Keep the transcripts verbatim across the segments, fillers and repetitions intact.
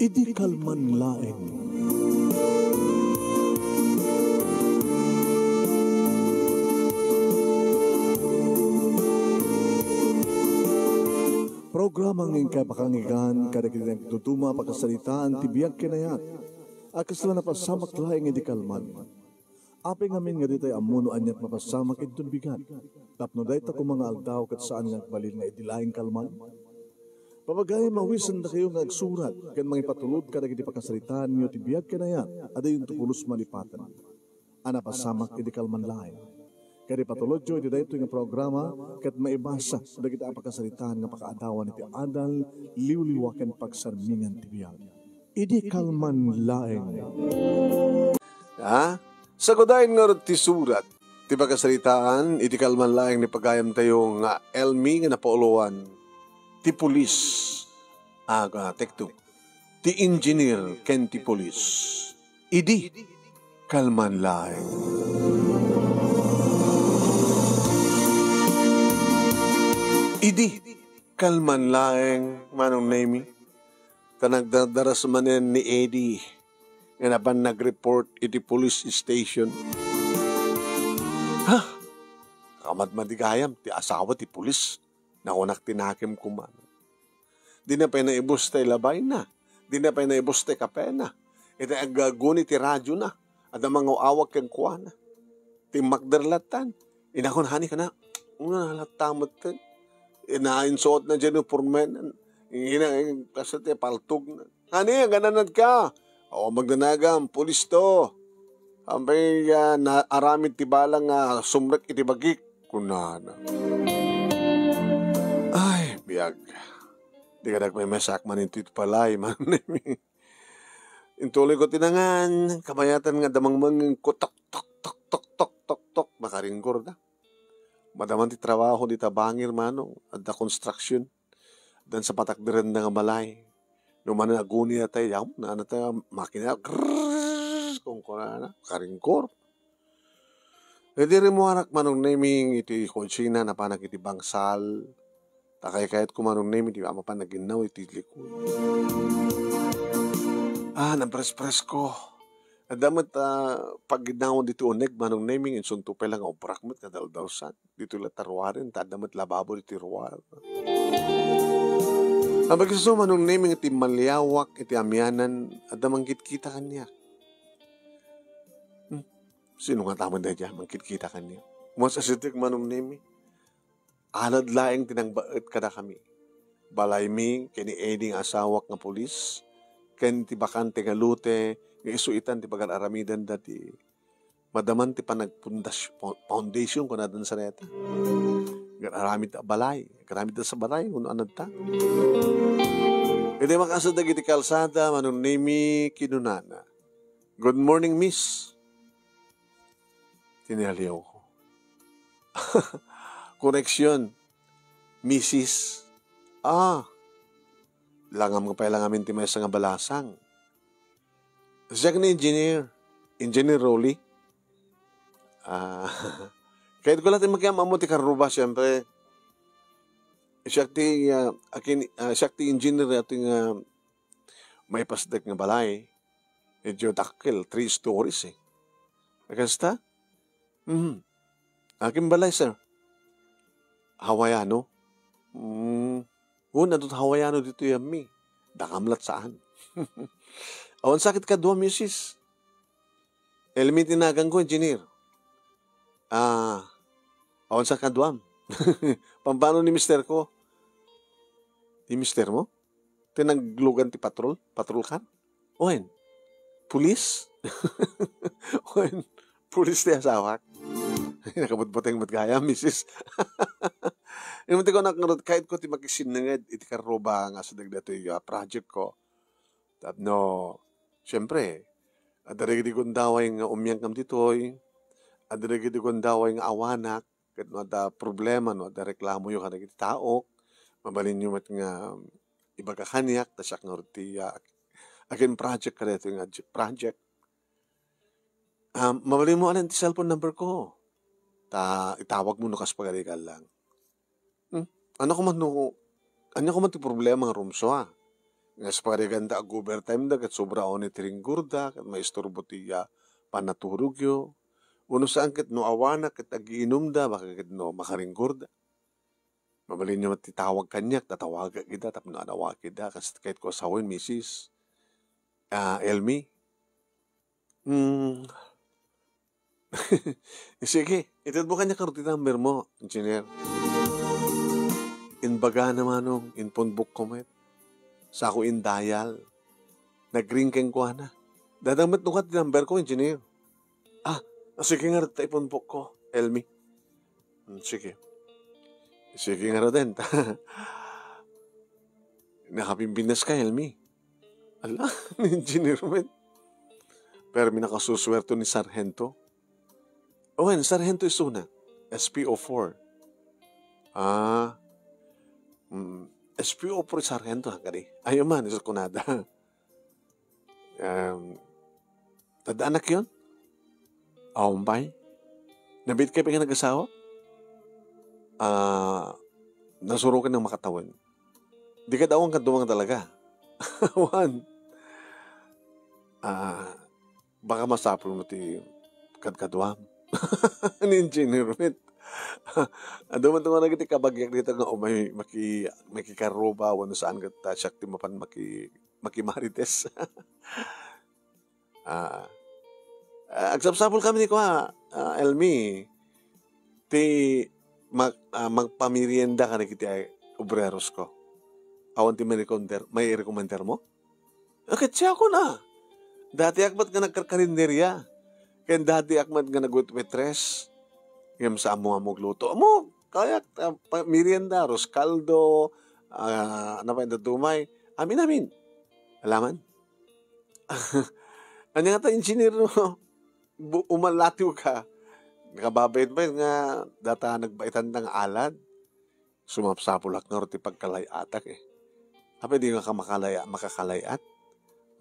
Idi kalman laeng. Programa nga inkay pakangigan kadagiti nagduduma a pakasaritaan ti biag ken ayat a kasla napasamak laeng idi kalman. Apay ngamin nga ditay ammo no aniat mapasamak inton bigat, tapno dayta koma nga aldaw ket saan nga agbalin nga idi laeng kalman? Papagayam, awisendakayo nga agsurat ken mangipatulod kadagiti pakasaritaanyo ti biag ken ayat a dayonto pulos malipaten a napasamak idi kalman laeng. Ket ipatulodyo iti daytoy nga programa ket maibasa dagiti a pakasaritaan nga pakaadawan iti adal, liwliwa ken pagsarmingan ti biag. Idi kalman laeng. Ha? Sagudayen ngarud ti surat ti pakasaritaan iti kalman laeng ni pagayamtayo nga Elmi nga napauluan ti pulis. Ah, ah, tekto. Ti engineer ken ti pulis. Idi kalman laeng. Idi kalman laeng, Manong Nemi. Ta nagdardaras manen ni Eddie nga napan nag-report iti police station. Ha? Kamadmadigayam ti asawa ti pulis. Nakunak ti nakem kuman. Dina pay naibus ti labayna. Dina pay naibus ti kapena. Iti agaguni ti radiona. Adda mangaw-awag kenkuana. Timmakder lattan. Inakon hani kana. Una latta metten. Inainsuot na dyan yung purmen. Ina, kasi ti paltog na. Hani, agananad ka? O, magdanagam, pulis to. Ampay, ah, na, aramid ti bala nga sumrek iti bagik. Kunana. Ay, biag. Di ka nagmemasak man into iti palay, man. Intuloy ko tinangan, kabayatan nga damangmang ko tok, tok, tok, tok, tok, tok, tok, makaringgor da. Madaman ti trabaho dita bangir, manong, adda construction. Dan sa patakderenda nga balay. No manen aguni natay, yam, na, na ta, makina, grrrr, kung kunana, makaringgor. Idi rimmuarak, Manong Neming, iti kusina, napanak iti bangsal. Ta kaykayatko, Manong Neming, ti mapan naginnaw iti likod. Ah, napres-presko. Adda met, ah, pagginnawan ditoy uneg, Manong Neming, insunto pay la nga ubrak met nga daldasan. Ditoy la ta ruaren, ta adda met lababo ditoy ruar. Abagiso, Manong Neming, iti maliawak, iti amianan, adda mangkitkita kaniak. Hmm. Sino nga taman daydiay mangkitkita kaniak? Mas asideg, Manong Nemi. Alad laeng ti nangbaet kadakami. Balaymi ken ni Eddie nga asawak nga pulis, ken ti bakante nga lote nga isu itan ti pagar-aramidenda ti madaman ti panagpundas-, fo-, foundation, kunadan sa dayta. Agar-aramid a balay, agar-aramid sa balay, kuno anadta. Iti makasad dagiti kalsada, Manong Nemi, kinunana, "Good morning, miss." Tinaliw ko. Koreksyon, misis. Ah, langam nga pay langamin ti maysa nga balasang. Siak ni engineer, Engineer Rolly. Ah, kayatko la ti makiam-ammo ti karruba, siyempre. Siak ti, ah, akin, ah, siak ti engineer ato nga maipasdek nga balay. Medyo dakkel, three stories eh. Kasta? Mhm. Akin balay, sir. Hawaiano? Mm. Wen, adun Hawaiano ditoy ammi. Dakam lat saan. Awan sakit kadua, misis. Elmi ti naganko, engineer. Ah, awan sa kaduam. Pampano ni mister ko? Ni mister mo? Ti naglugan ti patrol? Patrol car? Wen, pulis? Wen, pulis ti asawak. Nakabutbuteng met gayam, misis. Yung ti ko nak-, kahit ko ti makisinnanged iti karruba nga sa dagdatoy, ah, project ko. Tapno, siyempre, adda dagiti gundaway nga umiangkam ditoy, adda dagiti gundaway nga awanak, ket no adda problema, no adda reklamoyo kadagiti taok, mabalinyo met nga ibaga kaniak, ta siak ngarud ti, ah, akin project kadaytoy nga j-, project. Ah, mabalinmo alan ti cellphone number ko. Ta itawagmo no kas pagarigan lang. Hmm? Ania ko man no, ania ko man ti problema nga rumsua? Nga sapagarigan da ag-overtime da, ket sobra unay ti ringgorda, ket maisturbo ti, ah, pannaturogyo. Wenno saan ket no awanak ket agiinumda, baka ket no makaringgorda. Mabalinyo met ti tawag kaniak, tatawagak ida tapno adawak ida, kas kayatko a sawen, misis. Ah, Elmi? Hmm. Sige, itedmo kaniak ngarud ti number mo, Engineer. Imbagana, Manong, impunbokko met. Sako indial. Nag-ring kenkuana. Dayta met ngarud ti number ko, Engineer. Ah, sige ngarud ta ipunbokko, Elmi. Hmm, sige. Sige ngaruden ta. Nakabimbinnes ka, Elmi. Ala, ni Engineer met. Pero minakasuswerto ni Sargento. Wen, Sargento isuna. S P O four. Ah. Mm, S P O four Sargento, ha, kadi. Ayo man, isu kunada. Um, tadaanak yon? Awan pay. Nabiit kayo pay nga nag-asawa? Ah, nasuroken ng makatawen. Di ka daw ang kadumang talaga. Awan. Ah, baka masapul mo ti kadkaduam. Ni Engineer met. Adu man tungod dagiti kabagiak dita nga umay maki-, makikarruba, wenno saan ket, ah, siak ti mapan maki-, makimarites. Ah, ah, agsapsapul kami ni kua, ah, Elmi, ti mag-, ah, magpamerienda kadagiti ay obreros ko. Awan ti mairekunder-, mairekomender mo? Ket siakon a. Datiak met nga nagkarkarinderia. Ken datiak met nga nagwetwetres. Ngem saan mo nga magluto. Amo, kayat, ah, pa-, merienda, arroz caldo, ah, ano pa, inda dumay. Amin, amin. Alaman? Ania ngata, engineer, no? Bu-, umalatiw ka. Nakababain pa nga data nagbaitanta nga alad. Sumapsapulak ngarud ti pagkalay-atak, eh. Apay di nga ka makalaya-, makakalay-at?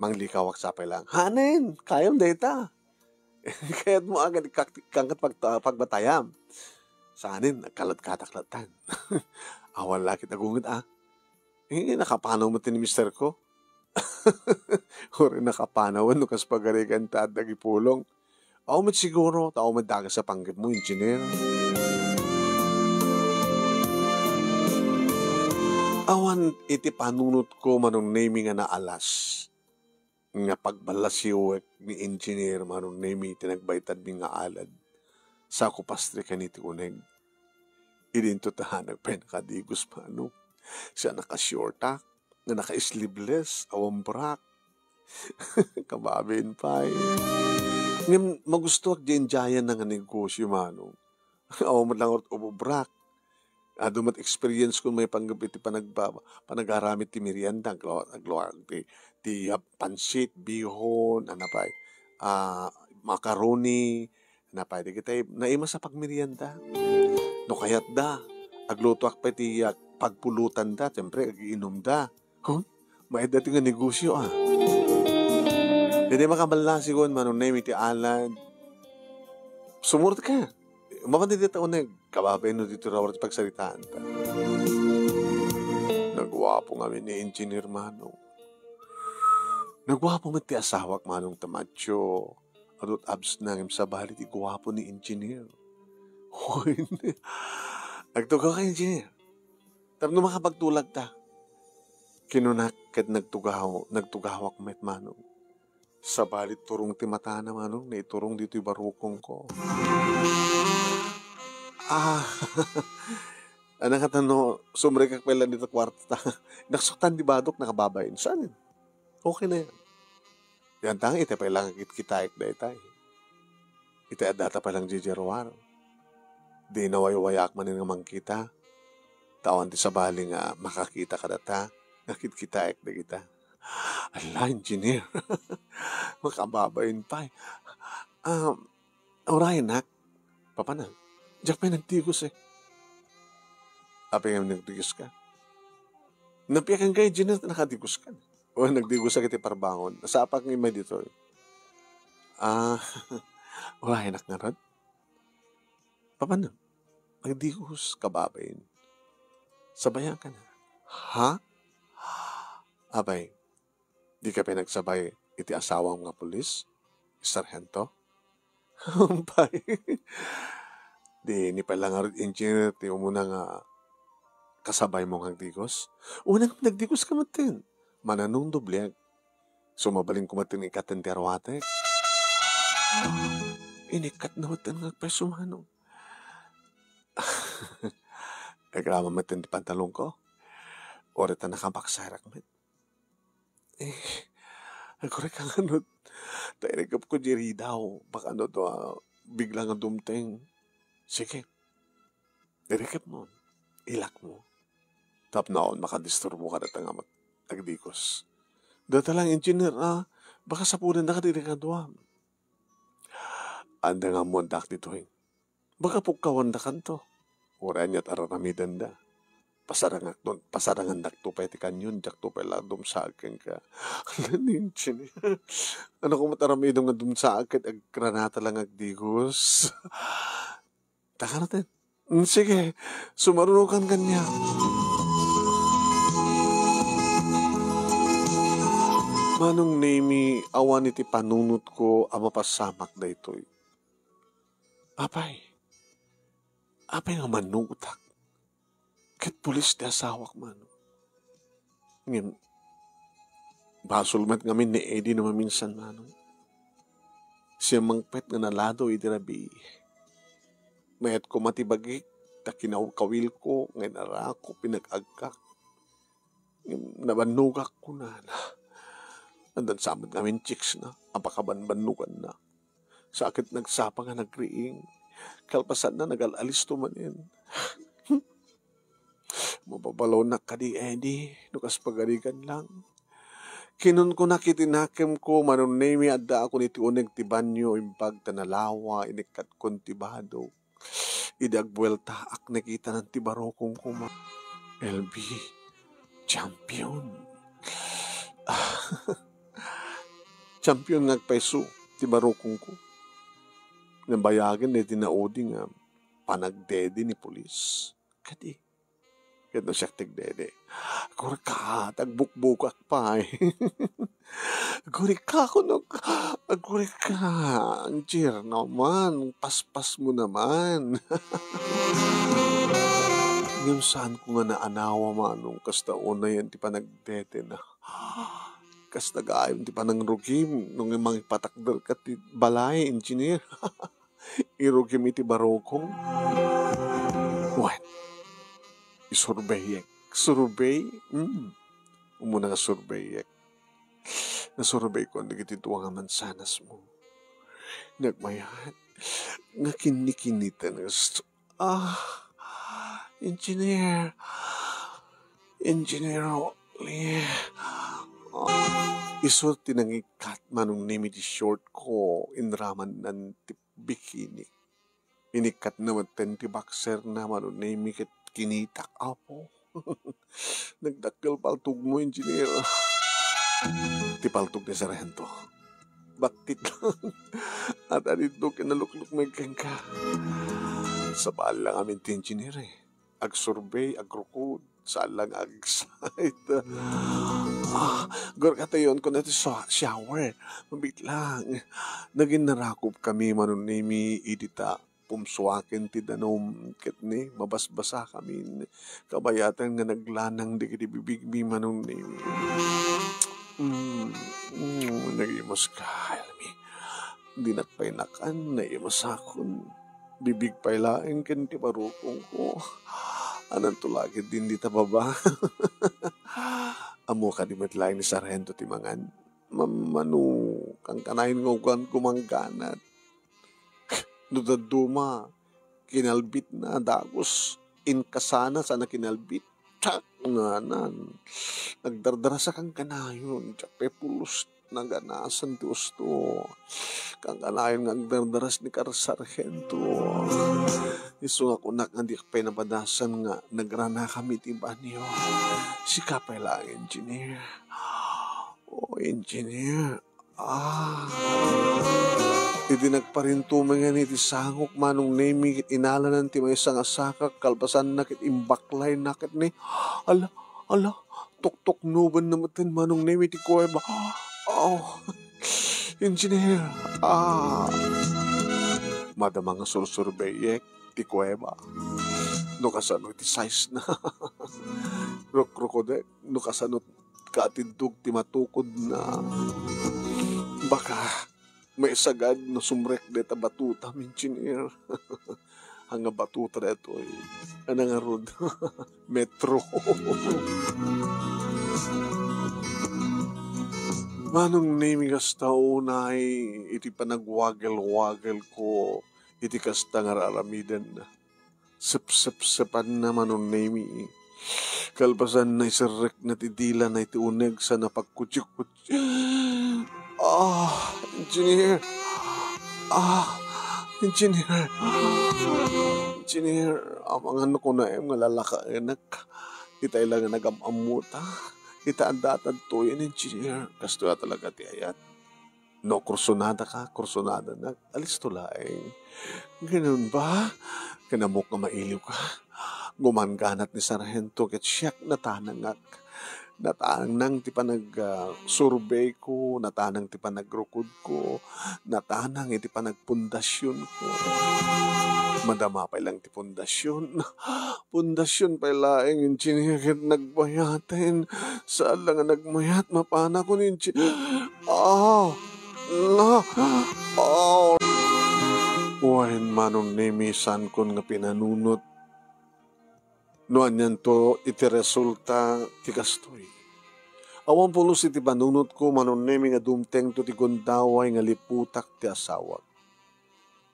Manglikawak sapay lang. Hanen, kayam dayta. Kayat mo agad ikak-, ikangkat pagta-, pagbatayam. Sanin, nagkalat-katak latan. Awan lakit agungit, ah. Eh, nakapanaw mo ti ni mister ko. Uray nakapanawan no kas pagarigan ta adda agipulong. Aw met siguro, ta aw met dagas a panggepmo, engineer. Awan iti panunotko, Manong Nemi, nga naalas nga pagballasiwek ni Engineer Manong Nemi ti nagbaitanmi nga alad. Sako pastre ken iti uneg. Idinto ta nagpay nakadigos, Manong. Siya naka-shortak, nga naka-sleeveless, awan brak. Kababain pay. Ngem magustoak diay indiayan nga negosyo, Manong. Awan met lang ubobrak. Adu met experience ko maipanggep iti panagba-, panagaramid ti merienda, aglu-, agluag ti, ti, ah, pansit, bihon, ano pay, ah, macaroni, napay dagitay naimas a pagmerienda. No kayatda, aglutoak pay ti, ah, pagpulotanda, siyempre, agiinumda. Huh? Maedda ti nga negosyo, ah. Daydi makaballasiwek, Manong Nemi, ti alad. Sumurot ka. Mapan dita uneg, kababain no dito rawar ti pagsaritaanta. Nagguapo ngamin ni Engineer Manong. Nagguapo met ti asawak, Manong Tamacho. Adut abs na ngem sabali ti guapo ni Engineer. Hoy, agtugaw ka, Engineer. Tapno makapagtulagta. Kinunak ket nagtugaw-, nagtugawak met, Manong. Sabali turong ti matana, Manong, naiturong ditoy barukongko. Ah, ano nga tano, sumrekak pay lang dito kwarta. Naksuktan di badok, nakababain. Saan? Okay na yan. Yan tang iti pay lang kitkitaek daytay. Iti addata pay lang diay ruar. Di nawaywayaak manen nga mangkita. Ta awan ti sabali nga makakita kadata nga kitkitaek dagita. Ala, engineer. Makababain pay. Ah, uray, nak. Papanan? Diak pay nagdigos, eh. Apay nga nagdigos ka? Napiakan ka, engineer, nakadigos ka. O, nagdigos ka iti parbangon. Nasapak nga imay ditoy. Ah, uray, nak ngarud. Papanan? Nagdigos, kababain. Sabayan ka na. Ha? Apay, Dika pay nagsabay iti asawam nga pulis, Sarhento? Umpay. Di ni pay la ngarud, Engineer, ti umuna nga kasabaymo nga agdigos? Unay, nagdigos ka metten. Mananong dobliak. So, mabalin ko metten ikkaten ti aruatek. Inikkat na metten nga agpayso, Manong. Agraman metten ti pantalonko. Uray ta nakabaksarak met. Eh, agurayka ngarud. Ta irikepko diay ridaw. Baka no, ah, bigla nga dumteng. Sige. Irikepmo. Ilakmo. Tapno awan makadisturbo kadata nga mag-, agdigos. Data lang, Engineer, ah. Baka sapudenda kadagiti kaduam. Anda nga ammoandak ditoy. Baka pukkawandakanto. Uray ania't araramidenda. Pasarangakto, pasarangandakto pay ti kanyon, diakto pay la dumsaag kenka. Ala, Engineer. Ania koma ti aramidem nga dumsaag ket agranata lang agdigos? Takaraten. Mm, sige, sumarunokan kaniak. Manong Nemi, awan iti panunotko a mapasamak daytoy. Apay, apay nga mannugotak? Ket pulis ti asawak, Manong. Ngem, basol met ngamin ni Eddie no maminsan, Manong. Siya mangpet nga nalado iti rabii. Mayat koma ti bagik, ta kinawkawilko nga inarako, pinag-agkak. Ngem nabannogak, kunana. Addan sa met ngamin chicks na, a pakabanbannoganna. Sa ket nagsapa nga nagriing. Kalpasanna, nagal-alisto manen. Mapabalonak kadi, Eddie, no kas pagarigan lang. Kinunkunak iti nakemko, Manong Nemi, addaakon iti uneg ti banio, imbag ta nalawa, inikkatkon ti badok. Idi agbueltaak, nakitanan ti barukongko, ma-, L B, champion. Champion nga agpayso ti barukongko. Nabayagen daydi naudi nga panagdede ni pulis. Kadi, ket no siak ti agdede, agurayka, agbukbukak pay. Agurayka, kunok, agurayka. Angier naman, paspasmo naman. Ngem saanko nga naanawa, Manong, kasta unayen ti panagdedena. Kasta gayam ti panangrugim no mangipatakderka ti balay, Engineer. Irugim iti barukong. Wen, isurbeyek. Surbey? Mm. Umuna nga surbeyek. Nasurbeyko dagiti dua nga mansanasmo. Nagmayat nga kinnikinitan nga s-, ah, Engineer. Engineer Oli. Ah. Isu ti nangikkat, Manong Nemi, ti short ko, inramannan ti bikini. Inikkatna metten ti boxer na, Manong Nemi, ket kinitak, Apo. Nagdakkel paltogmo, Engineer. Ti paltog ni Sarhento. Battit lang. At adidto kinaluklukmeg kenka. Sabali lang amin ti Engineer, eh. Agsurbey, agrukod, saan lang ag-excite. Ah, agurayka, tayonko na ti sho-, shower. Mabiit lang. Naginnarakop kami, Manong Nemi, idi ta pumsuaken ti danum, ket ni, mabasbasa kami. Kabayatan nga naglanang dagiti bibigmi, Manong Nemi. Mm, mm, nagimuska, Elmi. Dinak pay nakan, naimusakon. Bibig pay laeng ken ti barukongko. Ananto la ketdin dita baba? Ammo kadi met laeng ni Sarhento ti mangan? Mam-, mano, kankanayon nga uganko mangganat. No dadduma, kinalbitna, dagus, inkasana sana kinalbit. Tsak! Nanan. Nagdardarasa kankanayon. Diak pay pulos naganasan ti usto. Kankanayon nga agdardaras ni Kar-, Sarhento. Isu nga kunak nga diak pay napadasan nga nagrana kami ti banyo. Sika pay laeng, Engineer. Oh, Engineer. Ah. Idi nagparintumengen iti sangok, Manong Nemi, ket inalanan ti maysa nga sakak, kalpasanna ket imbaklayna ket ni, ala, Ala, tuktuknoben na metten Manong Nemi ti kuweba. Oh, engineer, ah. Madama nga sursurbeyek ti kuweba. No kasano ti size na. Rukrukodek, no kasano kaatindog ti matukodna. Baka maisagad no sumrek deta batutam, engineer. Ania batuta daytoy? Ania ngarud? Metro. Manong Nemi, kasta unay iti panagwagel-wagelko iti kasta nga ar-aramiden. Sepsepsepanna Manong Nemi. Kalpasanna, iserrekna ti dilana iti uneg sana pagkutsikuts-, Ah, engineer. Ah, engineer. Engineer, amangan no kunaem nga lalakaenak. Itay la nga nagam-ammota. Ita adda tantoyen, engineer. Kastoy a talaga ti ayat. No kursunadaka, kursunadanak, alisto laeng. Ngem ba? Ken ammok nga mailiwka. Gumanganat ni Sarhento ket siak natanangak. Natanang ti panag, ah, surbeyko, natanang ti panagrukodko, natanang iti panagpundasionko. Madama pay lang ti pundasion. Pundasion pay laeng, engineer, ket nagbayaten. Saan la nga nagmayat, mapanakon, engi-, ah, na, ah. Wen, Manong Nemi, saankon nga pinanunot no anianto iti resulta ti kastoy. Awan pulos iti panunotko, Manong Nemi, nga dumtengto ti gundaway nga liputak ti asawak.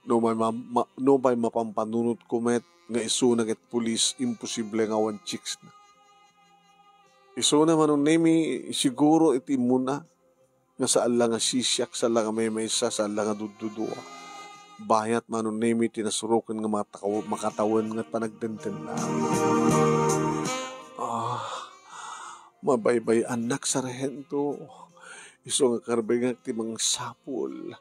No may ma-, ma-, no may mapampanunotko met nga isuna ket pulis, imposible nga awan chicks na. Isuna, Manong Nemi, siguro iti immuna nga saan la nga sisiak, saan la nga maymaysa, saan la nga duddudua. Bayat, Manong Nemi, ti nasuroken nga matakaw-, makatawen nga panagdendennaan. Ah, mabaybay-annak, Sarhento. Isu nga karbengak ti mangsapul.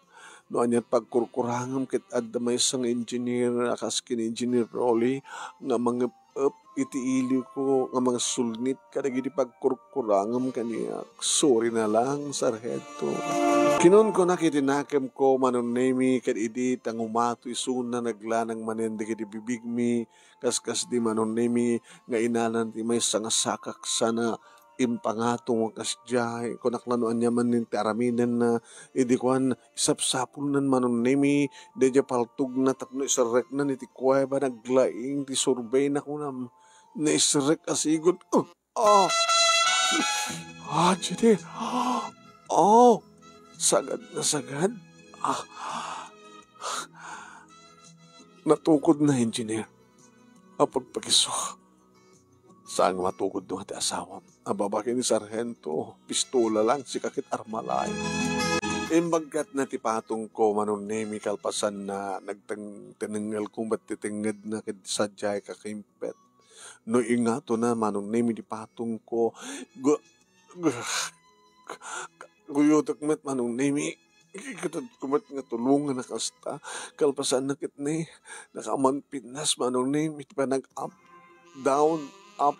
No aniat pagkurkurangem ket adda maysa nga engineer a kas ken Engineer Rolly nga mangep-ep iti iliwko nga mangsulnit kadagiti pagkurkurangem kaniak. Sorry na lang, Sarhento. Kinunkunak iti nakemko, Manong Nemi, ket idi ta ngumato isuna, naglanang manen dagiti bibigmi, kaskasdi, Manong Nemi, nga inanan ti maysa nga sakak sana impangato nga kasdiay. Kunak la no ania manen ti aramidenna, idi kuan, isapsapulnan, Manong Nemi, daydiay paltogna tapno iserreknan iti kuweba, naglaing ti surbeyna, kunam. Naiserrek a sigud. Uh, ah! Ah, Jedi! Oh! Sagad na sagad! Ah! Natukod na, engineer. Apagpakiso. Saan nga matukod no nga ti asawam? Ababa ken ni Sarhento, pistola lang, sika ket arma laeng. Imbaggatna ti patongko, Manong Nemi, kalpasanna, nagteng-, tinengelko met ti tengngedna ket sadiay kakimpet. No ingatona, Manong Nemi, ti patongko, gu-, gu-, guyotek met, Manong Nemi. Ikitedko met nga tulongan a kasta. Kalpasanna ket ni, nakaammoan pinnas, Manong Nemi, ti panag-up, down, up,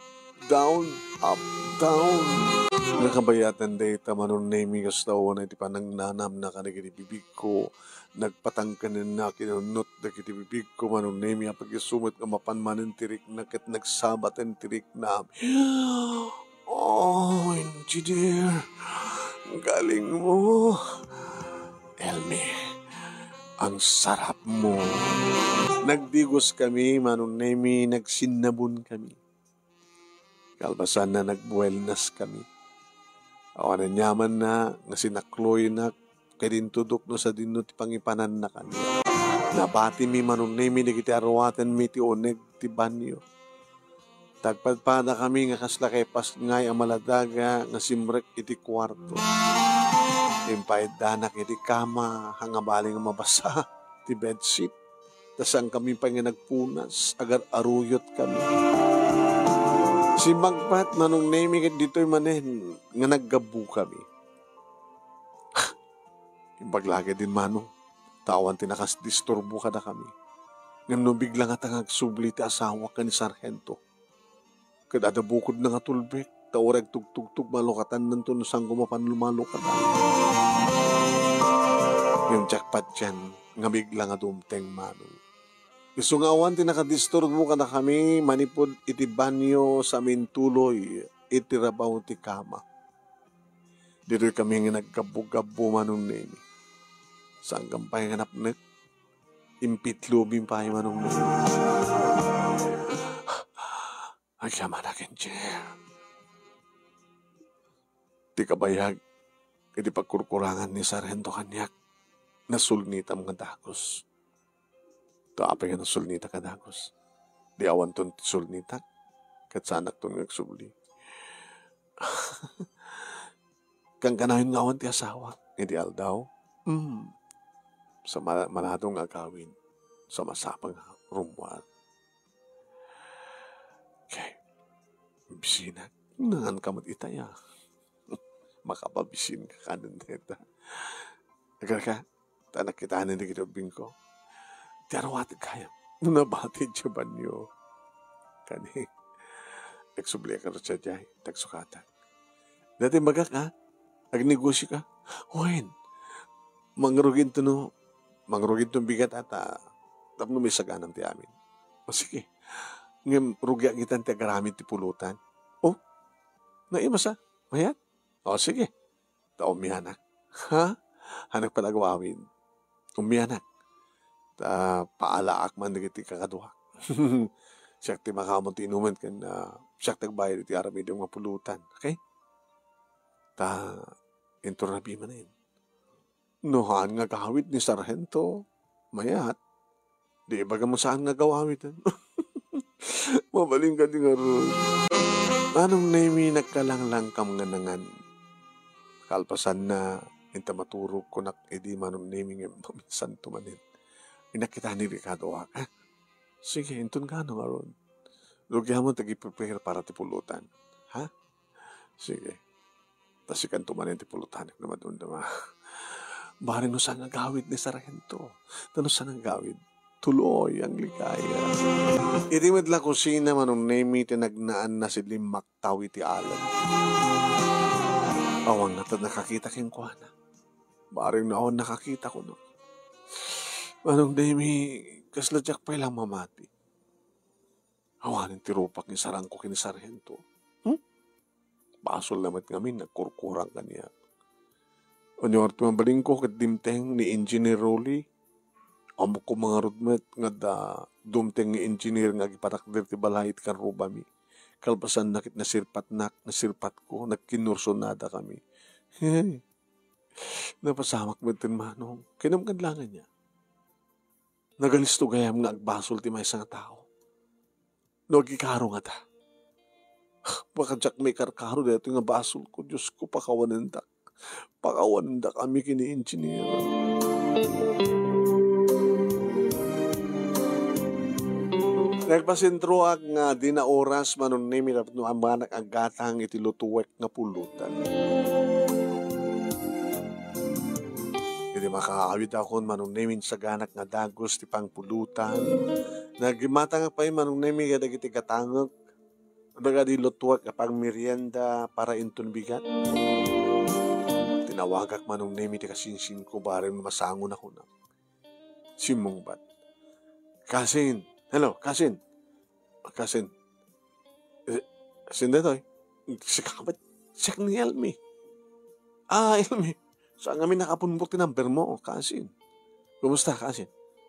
down, up, down. Nga kabayatan dayta, Manong Nemi, kasta unay ti panangnanamna kadagiti bibigko. Nagpatangkenenna, kinunnot dagiti bibigko, Manong Nemi, apag-isu met nga mapan manen ti rikna ket nagsabaten ti rikna. Oh, engineer, galing mo. Elmi, ang sarap mo. Nagdigos kami, Manong Nemi, nagsinnabon kami. Kalpasanna, nagbuelnas kami. Awan aniamanna nga sinakloynak, ket intudok no sadino ti pangipananna kaniak. Nabatimi, Manong Nemi, dagiti aruatenmi ti uneg ti banio. Tagpadpadakami nga kasla kay pasngay a maladaga nga simrek iti kuarto. Impaiddanak iti kama, nga bali nga mabasa ti bedsheet. Ta saankami pay nga nagpunas, agar-aruyot kami. Simmagpat, Manong Nemi, ket ditoy manen nga naggabu kami. Imbag la ketdin, Manong, ta awan ti nakasdisturbo kadakami. Ngem no bigla ngata nga agsubli ti asawak ken ni Sarhento, ket adda bukodna nga tulbek, Ta uray agtugtugtog malukatannanto no saanko mapan lumalukatan. Ngem diak patien nga bigla nga dumteng, Manong. Isu nga awan ti nakadisturbo kadakami manipud iti banyo sa mintuloy iti rabaw ti kama. Ditoy kami nga naggabbo-gabbo, Manong Nemi. Saankam pay nga napnek? Impitlubim pay, Manong Nemi. Agyamanak, Engineer. Ti kabayag iti pagkurkurangan ni Sarhento kaniak, nasulnitam nga dagus. Ta apay nga nasulnitak a dagus? Di awanton ti sulnitak, ket saanakton nga agsubli. Kankanayon nga awan ti asawak iti aldaw. Mm. Sa ma-, malado nga agawid, sa masapang nga rummuar. Okay. Bisinak, nangan ka met itay, a. Makapabisin ka kanen deta. Agar ka, ta nakitanen dagiti ubbingko. Ti aruatek gayam no nabati idiay banyo. Kani, agsubliak a rutsa diay, tagsukatak. Dati imbagak, a, agnegosi ka. Wen, mangruginto no, mangruginto bigat ata, tapno maisaganam ti amin. O, sige. Ngem rugiak itan ti agaramid ti pulutan. O, naimasa. Mayat? O, sige. Ta umianak. Ha? Hanak pay la agawid. Umianak. Ta paalaak man dagiti kakaduak. Siak ti makaammo ti inumen ken, a, siak ti agbayad iti aramidem nga pulutan. Okay? Ta inton rabii manen. No haan nga agawid ni Sarhento, mayat. Di ibagam saan nga agawid. Mabalin kadi ngarud. Manong Nemi, nagkalanglangkam nga nangan. Kalpasanna, inta maturog kunak idi Manong Nemi nga maminsanto manen. Inakitani ti kaduak. Ah, sige, inton kano ngarud. Rugiamon ti agi-prepare para ti pulutan. Ha? Sige. Ta sikanto manen ti pulutanek no madumduma. Bareng no saan nga agawid ni Sarhento. Ta no saan nga agawid, tuloy ang ligaya. Iti met la kusina, Manong Nemi, ti nagnaan na si limmaktaw iti alan. Awan ngata nakakita kenkuana. Bareng no awan nakakita kuno. Manong Nemi, kasla diak pay la mamati. Awanen ti rupak nga isarangko ken ni Sarhento. Hmm? Basol la met ngamin, nagkurkurang kaniak. Ania ngarud ti mabalinko ket dimteng ni Engineer Rolly. Ammok koma ngarud met nga adda dumteng nga engineer nga agipatakder ti balay iti karrubami. Kalpasanna ket nasirpatnak, nasirpatko, nagkinursunadakami. Hey, napasamak met ten, Manong. Kinam kadlangan niya. Nagalisto gayam nga agbasol ti maysa nga tao. No agikaro ngata. Baka diak maikarkaro daytoy nga basolko, Diosko, pakawanendak. Pakawanendak a mi ken ni Engineer. Nagpasentroak nga dina oras, Manong Nemi, tapno ammanak aggatang iti lutuek nga pulutan. Idi makaawidakon, Manong Nemi, insaganak nga dagus ti pangpulutan. Nagimatangak pay, Manong Nemi, kadagiti gatangek. Baga di lutuek a pangmerienda para inton bigat. Tinawagak, Manong Nemi, ti kasinsinko, bareng masangon a kunak. Simmungbat. "Kasin! Hello, kasin!" "Kasin! Eh, sino daytoy?" "Sika met, siak ni Elmi." "Ah, Elmi. Saan ngamin nakapunbot ti number mo, kasin? Kumusta, kasin?"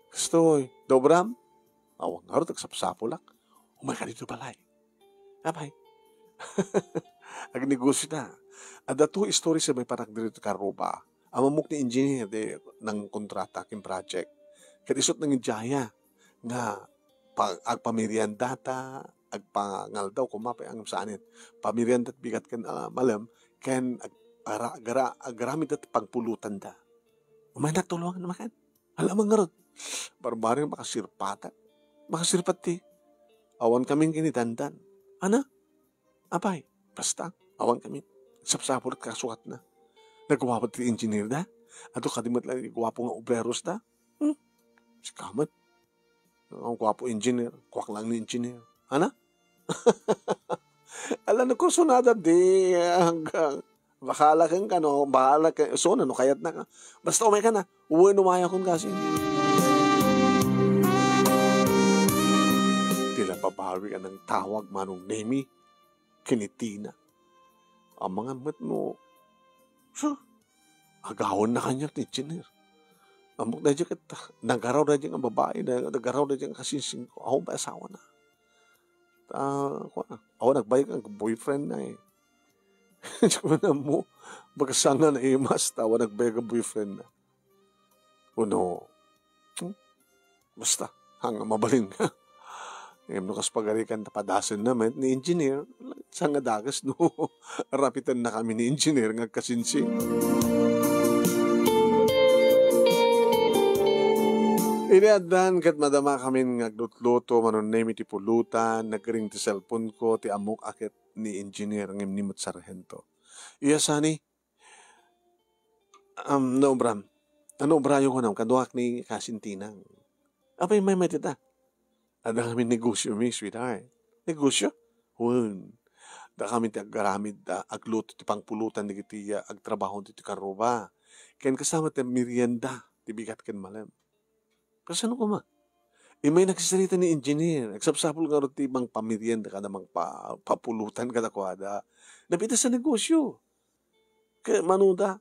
"Kastoy, da ubram?" "Awan ngarud, agsapsapulak. Umayka ditoy balay." Apay. Agnegosyo ta. Adda two stories a maipanak ditoy karruba. Ammok ni engineer ti nangkontrata ken project. Ket isut' nangidiaya nga pa-, agpamerienda ta, agpangaldaw koma pay, ngem saanen. Pamerienda ti bigat ken, ah, malem, ken ag-, ara-, gara-, agaramid ta pagpulutan da. Umaynak tulongan makan. Ala man ngarud. Barbareng makasirpatak. Makasirpat ti awan kamin kini dandan. Ana? Apay, basta, awan kamin. Sapsapul ti kasukatna. Naguapo ti engineer da. Adu kadi met la ti guapo nga obreros da. Hmm? Sika met. Ang guapo engineer, kuak lang ni engineer. Ana? Ala, no kursunada di, ah, hanggang, bahala kenka, no? Bahala ka, so, no, no kayatna ka. Basta umayka na. Wen, umayakon kasin. Ti la babawi a nangtawag Manong Nemi ken ni Tina. Amangan met no, so, agawenna kaniak ti engineer. Ammok daydiay ket nagaraw daydiay nga babai, na-, nagaraw daydiay nga kasinsingko. Awan pay asawana. Ah, kua, awan nagbayag nga boyfriend na eh. Di ko man ammo. Bagasang nga naimas, ta awan nagbayag nga boyfriend na. Uno, hmm? Basta, hanga mabalin nga. Ngem no kas pagarikan ta padasenna met ni engineer, saan nga dakes no rapitennakami ni engineer nga agkasinsi. Idi addan ket madamakamin nga aglutluto, Manong Nemi, ti pulutan, nagring ti cellphone ko, ti ammok a ket ni engineer, ngem ni met sarhento. Iya sani, Um, naobram. Ano obrayo kunam? Kaduak ni kasin Tina. Apay, may, may tita. Adda kami negosyo mi, sweetheart. Negosyo? Wen. Adda kami ti agaramid, ah, agluto ti pangpulutan dagiti, ah, agtrabaho ditoy karruba. Ken kasama ti merienda, ti bigat ken malem. Kasano koma? Immay nagsasarita ni engineer, agsapsapul ngarud ti mangpamerienda kada mangpa-, papulutan kadakuada. Napita sa negosyo. Ket manuda,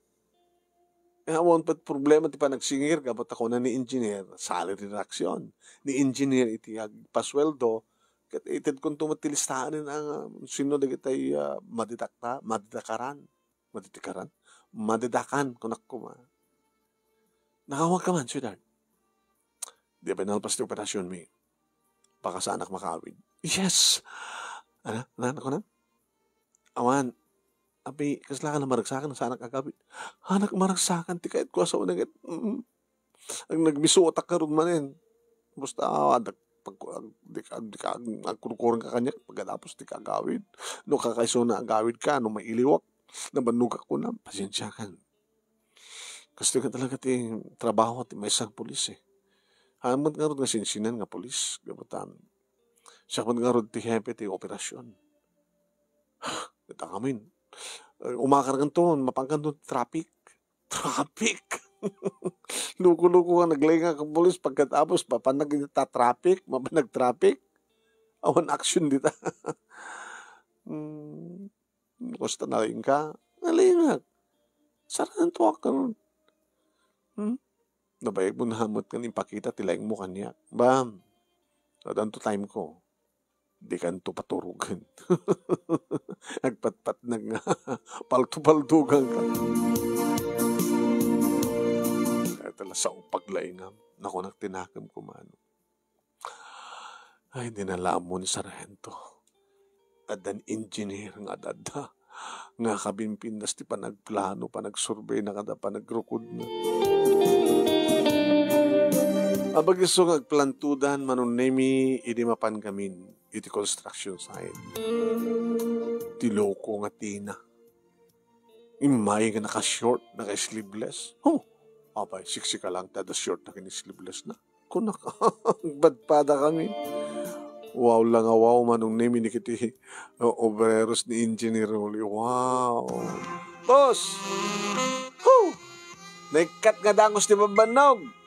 eh, awan pet problema ti panagsingir, gapu ta kuna ni engineer, salary reduction. Ni engineer iti agpasueldo, ket itedkonto met ti listaen a sino dagitay, ah, madidakta-, madidakaran, madidikaran? Madidakan, kunak koma. Nakawagka man, sweetheart? Di pa inalpas ti operasionmi. Baka saanak makaawid. Yes! Ano? Ano, ano, ano? Awan, abi, kasla ka na maragsakan, saanak agawid. Anak, maragsakan, ti kayat ko, asawa na ket, mm. Ang nagmisuotak karun manen. Basta, ah, adak, pag, ag-, di ka, di ka, ag-, agkurkuran ka kaniak, pagkatapos di ka agawid. No, kakaiso na agawid ka, no, mailiwak, nabannogak ko na, pasensiakan. Kastoy nga talaga ti trabaho ti maysa nga pulis, eh. Haan met ngarud nga sinsinan nga pulis, gapu ta siak met ngarud ti hepe ti operasyon. Ket amin, eh, umakar kanton, mapan kanton traffic. Traffic! Loko-loko nga naglaingak nga pulis, pagkatapos, mapan nag-, ta traffic, mapan nag-traffic. Awan action dita. Hmm. Basta nalaingka, nalaingak. Saranto ak karon. Hmm? Nabayag mo nahamot nga impakita ti laingmo kaniak. Bam, addanto time ko. Di kanto paturogen. Agpatpatnag nga palto-paltogan ka. Ay, tala, sao paglaingam. Nakunak ti nakem kumano. Ay, di na la ammo ni Sarhento. Addan engineer nga ad-adda nga kabimbinnas ti panagplano, panagsurbeyna kada panagrukodna. Abagiso nga agplantodan, Manong Nemi, idi mapan ngamin iti construction site. Ti loko nga Tina. Immay nga naka-short, naka-sleeveless. Oh, apay, sexy ka lang, ta adda short na ken sleeveless na. Kunak, agpadpada kami. Wow la nga wow, Manong Nemi, ni kiti, uh, obreros ni Engineer Rolly. Wow! Boss! Whew! Naikkat nga dangus ti babbannog.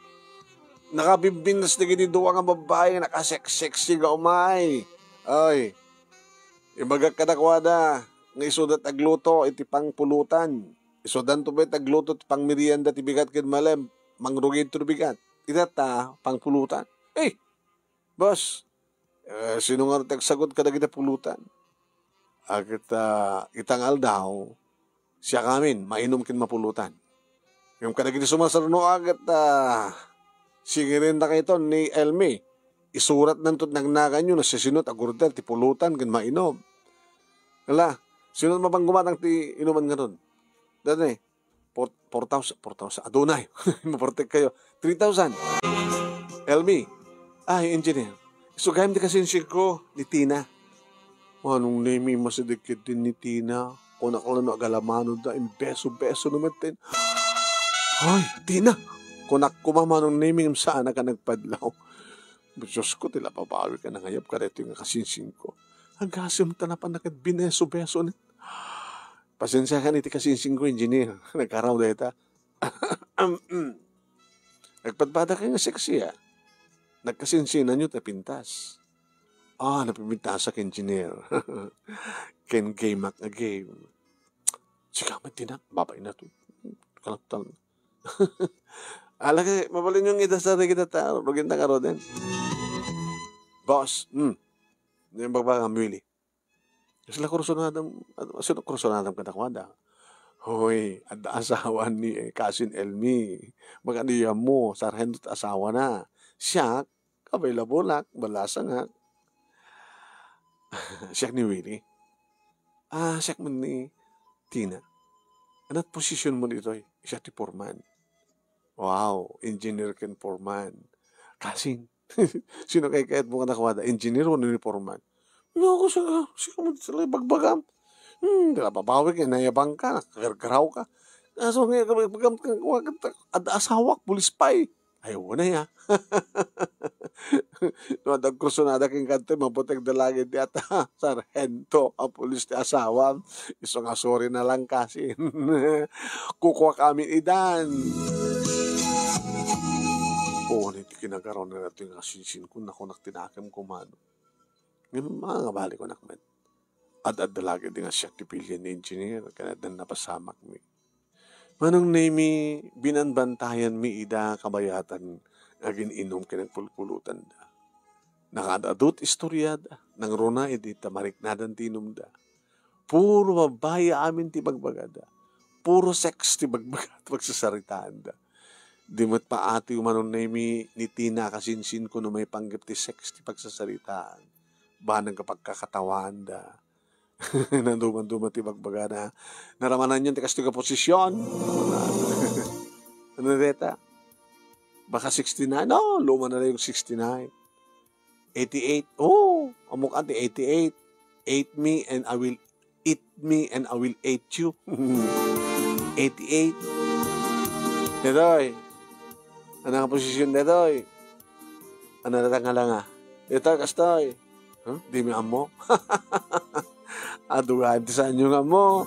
Nakabimbinnas dagiti dua nga babbai nga nakasex-sexy nga umay. Ay, ibagak kadakuada nga isuda ti agluto iti pangpulutan. Isudanto met ti agluto ti pangmerienda ti bigat ken malem, mangrugidto ti bigat. Ita ta pangpulutan. Eh, boss, eh, sino nga ti agsagut kadagiti pulutan? Ket, ah, ita nga aldaw, siak amin, mainum ken mapulutan. Ngem kadagiti sumasaruno ket, ah, singirinda kayton ni Elmi. Isuratnanto ti nagnaganyo no sisino ti agorder ti pulutan ken mainum. Ala, sino ti mapan gumatang ti inuman ngarud? Dani, four, four thousand, four thousand. Adunay. Mapartek kayo. Three thousand. Elmi. Ay, engineer. Isugayam ti kasinsinko ni Tina. Manong Nemi, masideg ketdin ni Tina. Kunak la no agalamano da, imbeso-beso no metten. Ay, Tina! Kunak koma, Manong Nemi, ngem saanak a nagpadlaw. Diosko, ti la babawi ka nangayab kadaytoy nga kasinsinko. Agasem ta napan na ket bineso-beso ni. Pasensiakan iti kasinsinko, engineer. Nagkaraw dayta. Nagpadpada kay nga sexy, ah. Nagkasinsinanyo ta pintas. Ah, napipintasak, engineer. Ken game ak a game. Sika met dinak, babain na to. Kalaptan. Ala kay, mabalin yung idasar kita ta, rugin ta karoden. Boss, hmm. Yung bagbagam, Willie. Sila kursunadam, sino kursunadam kadakuada? Hoy, adda asawa ni, eh, Kasin Elmi. Magano yan mo, sarhento ti asawa na. Siak, kabay labulak, balasangak. Siak ni Willie. Ah, siak man ni Tina. Anat position mo ditoy? Siak ti foreman. Wow, engineer ken foreman. Kasin, sino kay kayat mo kadakuada? Engineer wenno ni foreman? No, ako sa, sino mo sila bagbagam? Hmm, dala babawi kay nayabang ka, nakagargaraw ka. Kaso nga, bagbagam ka, adda asawak, pulis pay. Ay, wala ya. No, adda kursunada ken kadto, mabutek da langit di ata, sarhento a pulis ti asawam. Isu nga sorry na lang kasi. Kukuak amin idan. Oo, ni ti kinagaraw na nato nga sinsin ko, naku, naktinakam ko man. Ngem, mga balik ko nakmet. Ad-adda lagi di nga siak ti pilien ni engineer, kaya dan napasamak mi. Manong Nemi, binanbantayan mi ida kabayatan agin-inum ken agpulpulutan da. Nakaad-adut istoriada, nangruna idi ta mariknadan ti inumda. Puro babai amin ti bagbagada. Puro sex ti bagbaga ti pagsasaritaanda. Di met paatiw Manong Nemi ni Tina a kasinsin ko no maipanggep ti sex ti pagsasaritaan. Banag a pagkakatawaanda. Naduma-duma ti bagbagana. Naramananyon ti kastoy nga posisyon. Ano deta? Baka sixty-nine? No, luma na yung sixty-nine. Eighty-eight. Oh, amok ati eighty-eight. Eat me and I will eat me and I will eat you. Eighty-eight. Detoy. Ano nga posisyon detoy? Ano na tanga nga? Detoy, kastoy. Huh? Di mi ammo. Adugan ti saan nyo nga ammo.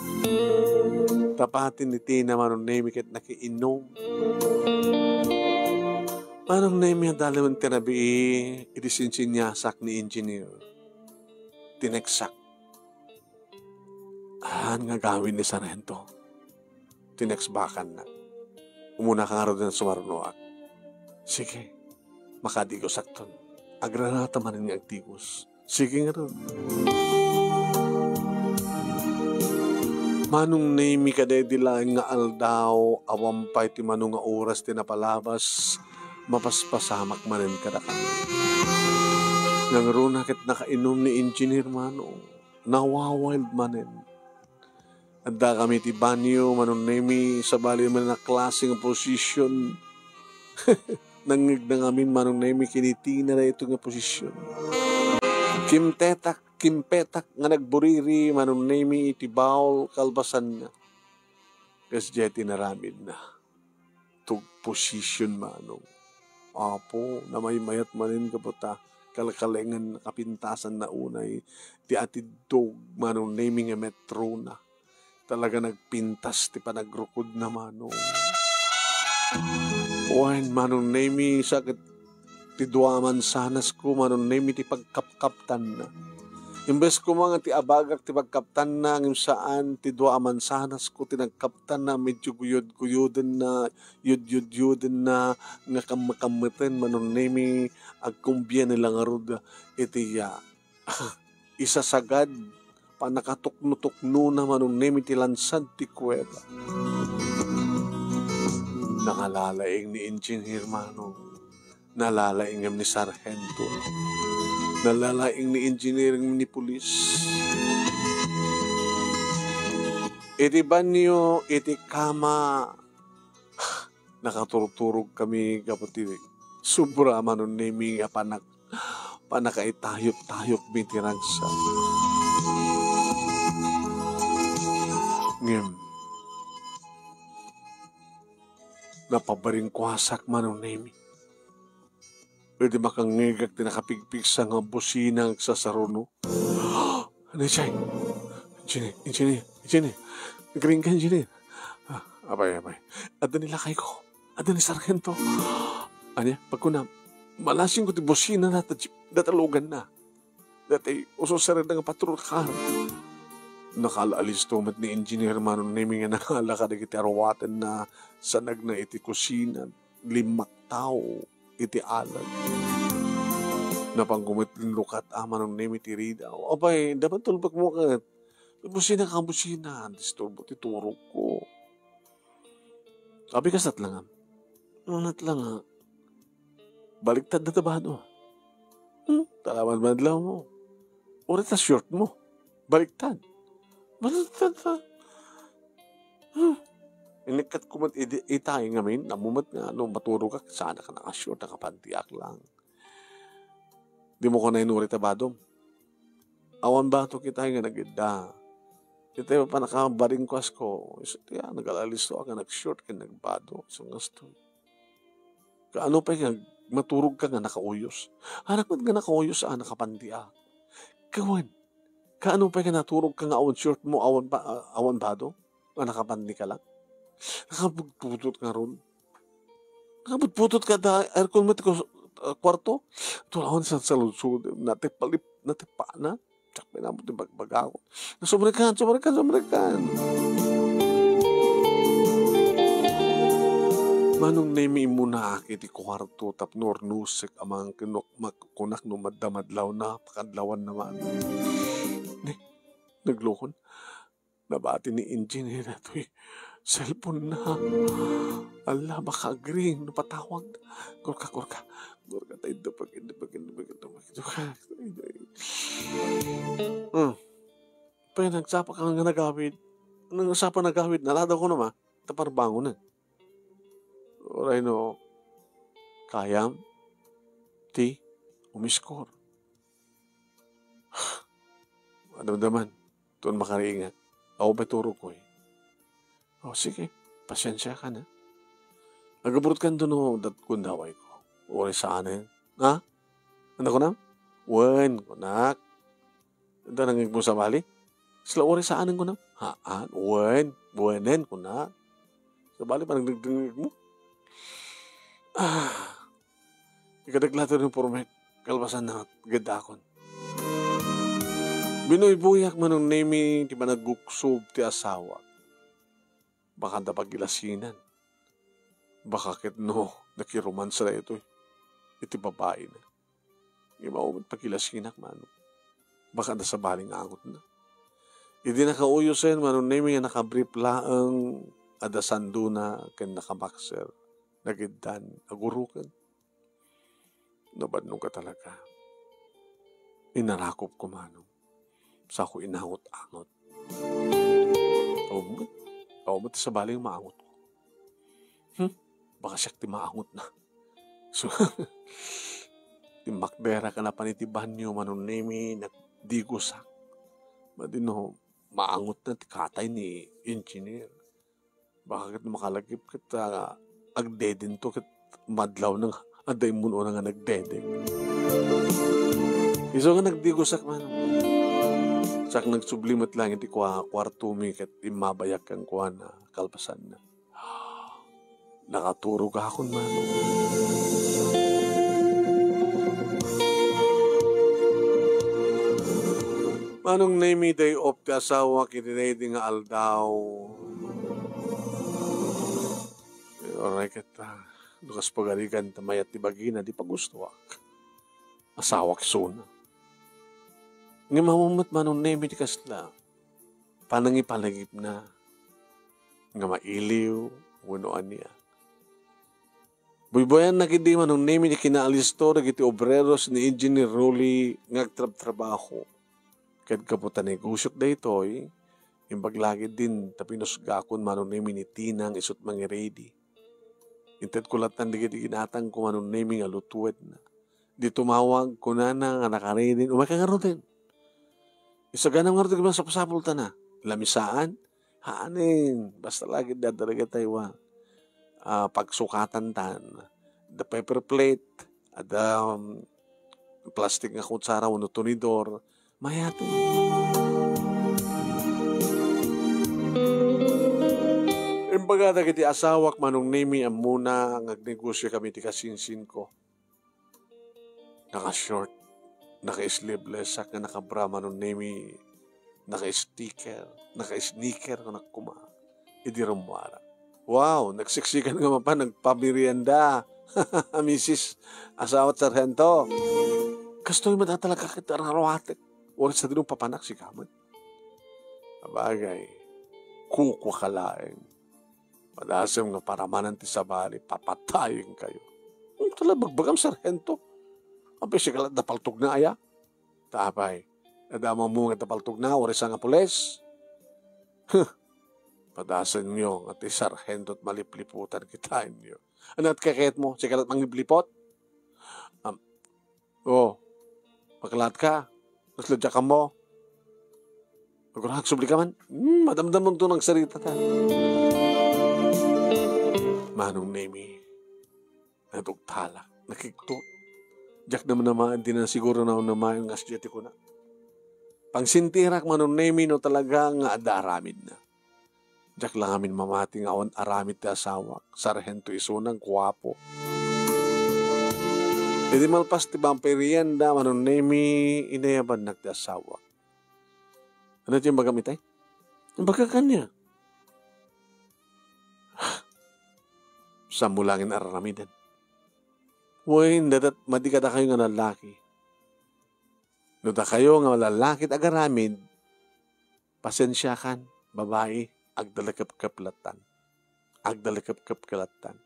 Tapatin ni Tina Manong Nemi ket nakiinom. Manong Nemi, adda laeng ti rabii, idi sinsinyasak ni engineer. Tineksak. Haan nga gawin ni Sargento. Tinextbakanna. Umuna ka ngarud nga sumarunoak. Sige, makadigosak ton. Agrarata manen nga agdigos. Sige ngarud. Manong Nemi, kadaydi laeng nga aldaw, awan pay ti mano nga oras ti napalabas, mapaspasamak manen kadakami. Nangruna ket nakainum ni Engineer Manong. Nawawild manen. Addakami iti banyo, Manong Nemi, sabali manen a klase nga posisyon. Nangngegna ngamin, Manong Nemi, ken ni Tina daytoy nga posisyon. Kimtetak, kimpetak nga nagburiri, Manong Nemi, iti baul kalpasanna. Kasdiay ti inaramidna. Tug position, Manong. Apo, namaymayat manen gapu ta kalkalengen, kapintasanna unay ti atiddog, Manong Nemi, nga metrona. Talaga nagpintas ti panagrukodna, Manong. Wen, Manong Nemi, sakit ti dua a mansanasko, Manong Nemi, ti pagkapkaptanna. Imbes koma nga ti abagak ti pagkaptanna, ngem saan, ti dua a mansanasko ti nagkaptanna, medyo guyod-guyodenna, yudyudyodenna, nga kammakammaten, Manong Nemi, agkumbian la ngarud iti, ah, isasagad, pannakatuknotuknona, Manong Nemi, ti lansad ti kuweba. Nakalalaing ni Engineer Manong. Nalalaing ngem ni Sargento. Nalalaing ni Engineer ngem ni Pulis. Iti banyo, iti kama, nakaturturog kami gapu ti sobra, Manong Nemi, nga panak-, panakaitayok-tayok mi ti ragsak. Ngem, napabaringkuasak, Manong Nemi. Idi makangngegak ti nakapigpigsa nga busina nga agsasaruno. Ano, Jay? Engineer, engineer, engineer. Green ka, engineer. Ah, apay, apay. Adda ni lakayko. Adda ni sargento. Ania, pagkuna, malasingko ti businana ta jeep, dataluganna. Dati, ususarenna nga patrol car. Nakaalisto met ni Engineer Manong Nemi nga nangala kadagiti aruatenna, sanagna iti kusina, limmaktaw iti alag. Napanko met linlukat a Manong Nemi ti ridaw. Apay, dapat tulbekmo ket. Busina ka, busina. Disturbo ti turogko. Abi, kasat lang, am. Nunat lang, ah. Baliktad na tabado. Hmm? Talaman madlaw mo. Uri ta short mo. Baliktad. Baliktad ta. Hmm. Inikkat ko met idi-, itay ngamin, namumet nga, no, maturog ka, sana ka naka-short, nakapantiak lang. Di mo ko nainuri ta badom. Awan batok itay nga nagidda. Itay panakabaring ko asko. Isu ti, ah, nagalisto ka, nag-short ka, nagbado. So, ngasto. Kaano pay nga maturog ka nga nakauyos? Anak met nga nakauyos, ah, nakapanti, ah. Kawan. Kaano pay nga naturog ka nga awan short mo, awan pa, ah, awan bado? Nga nakapanti ka lang? Nakapagputot nga ron. Nakapagputot ka da aircon mo ti kus-, ah, kwarto? Tulawan sa saludsod. Natipalip, natipana. Diak pinaammo ti bagbagako. Sumrekkan, sumrekkan, sumrekkan. Manong Nemi, immunaak iti kuarto tapno urnusek a mangkin no mak-, kunak no madda madlaw na, pakadlawan na man. Ne, naglukon. Nabati ni Engineer datoy cellphone na. Ala, baka agring no patawag. Kurka, kurka. Kurka, ta idda pag, idda pag, idda pag, idda pag, idda pag. Hmm. Pay nagsapa ka nga nagawid. Nagsapa nagawid, naladaw ko naman. Tapar bangon na. Uray no, kayam, ti, umiskor. Madamdaman. Tuon makariingat. Awan pay turogko, eh. O, sige. Pasiensia ka na. Aggaburot ka no datko daway ko. Uray saanen. Ha? Anda kunam? Wen, kunak. Anda nangig mo sabali? Sila uray saanen kunam? Haan, wen, wenen, kunak. Sabali pa nagdagdangig mo. Ah. Ikadaglato ni Purmek, kalpasan na, gedakon. Binuybuyak Manong Nemi ti panagguksog ti asawa. Baka da pagilasinan. Baka ket no, nakiromansa daytoy iti babaina. Imaw met pagilasinak, Manong. Baka da sabali nga angotna. Idi nakauyosen, Manong Nemi, nga nakabrief laeng, adda sandona ken nakaboxer. Nagiddan, aguruken. Nabadnong ka talaga. Inarakop ko, Manong. Sako inangot-angot. Aw met, aw met sabali nga maangot ko. Hmm? Baka siak ti maangot na. So, timmakderak a napan iti banyo, Manong Nemi, nagdigosak. Madi no, maangot na ti katay ni Engineer. Baka ket makalagip ket, ah, agdedento ket madlaw na nga adda immun-una nga nagdede. Isu nga nagdigosak man. Sak nagsubli met lang iti kua-, kuartomi ket immabayak kenkuana kalpasanna. Nakaturogakon, Manong. Manong Nemi, day off ti asawak iti daydi nga aldaw. Uray ket, ah, no kas pagarigan ta mayat ti bagina, di pagustoak. Asawak isuna. Ngem awan met Manong Nemi ti kasla panangipalagipna nga mailiw wenno ania. Buybuyannak idi Manong Nemi ti kinaalisto dagiti obreros ni Engineer Rolly nga agtrabtrabaho. Ket gapu ta negosiok daytoy, imbag la ketdin ta pinusgakon Manong Nemi ni Tinang isut' mangiredi. Intedko lattan dagiti ginatangko Manong Nemi nga lutuenna. Di tumawag, kunana nga nakaredin, umay ka ngaruden. Isagana ngaruden ket masapsapultana. Lamisaan? Haanen. Basta la ket adda dagitay wa, ah, pagsukatantan. Adda paper plate, adda, um, plastik nga kutsara wenno tinidor. Mayaten. Baga dagiti asawak, Manong Nemi, ammona nga agnegosiomi ti kasinsinko. Naka-short, naka-sleeveless, sak nga naka-bra, Manong Nemi, naka-sticker, naka-sneaker, kunak koma. Idi rummuara. Wow, nagsiksikan nga mapan, nagpamerienda. Misis, asawat sarhento. Kastoy met talaga ket araruatek. Oras sa dinong papanak, sika met. Abagay, kukua ka laeng. Padasem nga paramanan ti sabali, papatayen kayo. Hmm, tala, bagbagam, sarhento. Apay, sika lat da paltogna aya? Ta apay, adda mamungad da paltogna, uray sa nga pulis? Huh! Padasenyo nga ti sarhento ti malipliputan kitaenyo. Ania ti kayatmo? Sika lat mangliplipot? Am-, Oh, makalaat ka. Kasla diak ammo. Agurang agsubli ka man. Hmm, madamdamon to nagsarita ta. Manong Nemi, natugtalak, nakigtot. Diak naman naman, di na siguro na namayon nga asya ti kuna. Pangsintirak, Manong Nemi, no talaga nga adda aramidna. Diak la ngamin mamati nga awan aramid ti asawak. Sarhento isuna, guapo. Idi malpas ti pamerienda, Manong Nemi, inayabannak ti asawak. Ania ti imbagam itay? Imbagak ania? Saanmo laeng nga ar-aramiden. Wen, dadat, madi kadakayo nga lallaki. No dakayo nga lallaki ti agaramid, pasensiakan, babai, agdalekepkep lattan. Agdalekepkep ka lattan.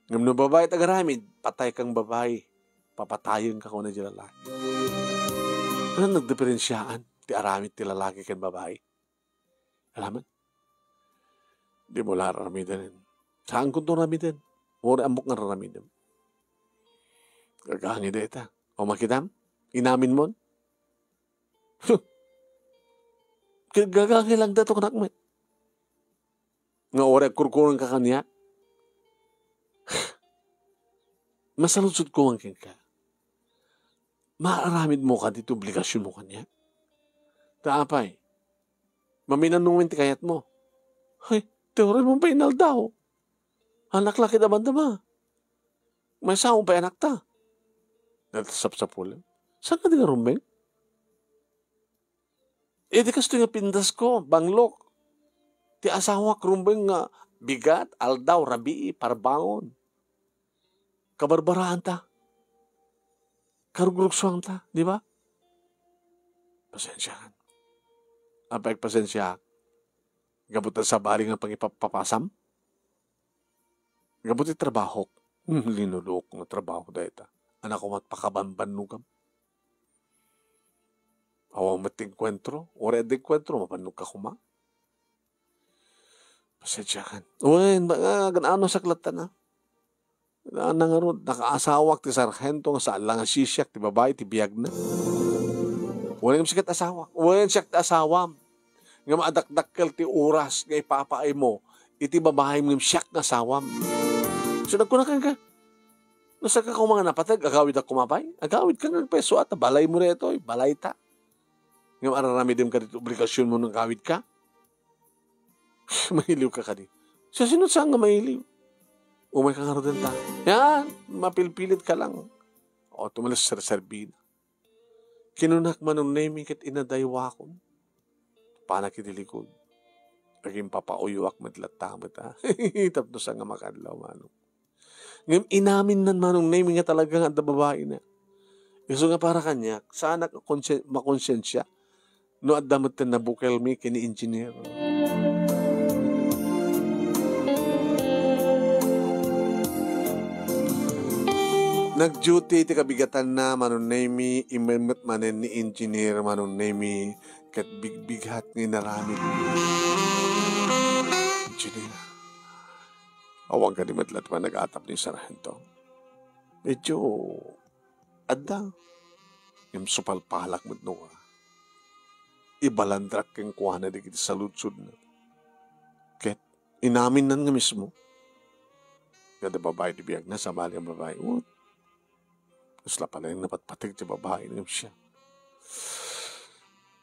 Ngem no babai ti agaramid, patay kang babai, papatayen ka, kuna ti lalaki. Ania nagdiferensiaan ti aramid ti lalaki ken babai? Alaman? Dimo la ar-aramiden. Saanko to aramiden. Uray ammok nga ar-aramidem. Gagangi dayta. O, makitam? Inaminmon? Ket gagangi lang dato, kunak met. Nga uray agkurkurenka kaniak. Masaludsodko man kenka. Maaramidmo kadi ti obligasionmo kaniak? Ta apay, maminanong ti kayatmo. Hay, ti uray man pay inaldaw. Anak la ket damdama. May asawa pay anakta. Nagsapsapulem. Saan ka di nga rumbeng? Idi kastoy nga pindasko, banglok. Ti asawak rumbeng nga bigat, aldaw, rabii, parbangon. Kabarbaraanta. Karugrugsoanta, di ba? Pasensiakan. Apay, pasensiaak. Gapu ta sabali nga pangipapapasam. Gapu ti trabahok. Hmm, linulok nga trabaho dayta. Anak ko, mat pakabambannogam. Awan met ti enkuentro. Uray adda enkuentro, mapannog ka koma. Pasensiakan. Wen, ba, ah, gan-ano saklat ta na? Na, nangarud, nakaasawak ti sarhento nga saan la nga sisiak ti babai ti biagna. Wen, ngem siak ti asawak. Wen, siak ti asawam. Nga maadakdakkel ti oras nga ipapaaymo iti babaim ngem siak nga asawam. So, nagkuna kenka, no, saan ka koma nga napateg, agawid ak koma pay? Agawid ka nga pay, so, ata, balaymo daytoy, balayta. Ngem ar-aramidem kadi ti obligasionmo no agawid ka? Mailiw ka kadi. Sa sino saan nga mailiw? Umay ka ngaruden ta. Yan, mapilpilit ka lang. O, tumales serserbina. Kinunak, Manong Nemi, ket inadaywakon. Panak iti likod. Agimpapauyoak met latta met, ha? Tapno saan nga makadlaw, Manong. Ngem inaminnan, Manong Nemi, nga talaga nga adda babaina. Isu nga para kaniak, saanak a konsi-, makonsiensia no adda metten nabukelmi ken ni engineer. Nag-duty ti kabigatanna, Manong Nemi, immay met manen ni engineer, Manong Nemi, ket bigbighat nga inaramid. Engineer, awan kadi met la ti panag-atap ni Sarhento? Medyo adda. Ngem supalpalak met no, ah, ibalandrak kenkuana dagiti saludsodna. Ket inaminnan nga mismo nga adda babai ti biagna, sabali a babai. Wen, kasla pay la napatpateg ti babai ngem siak.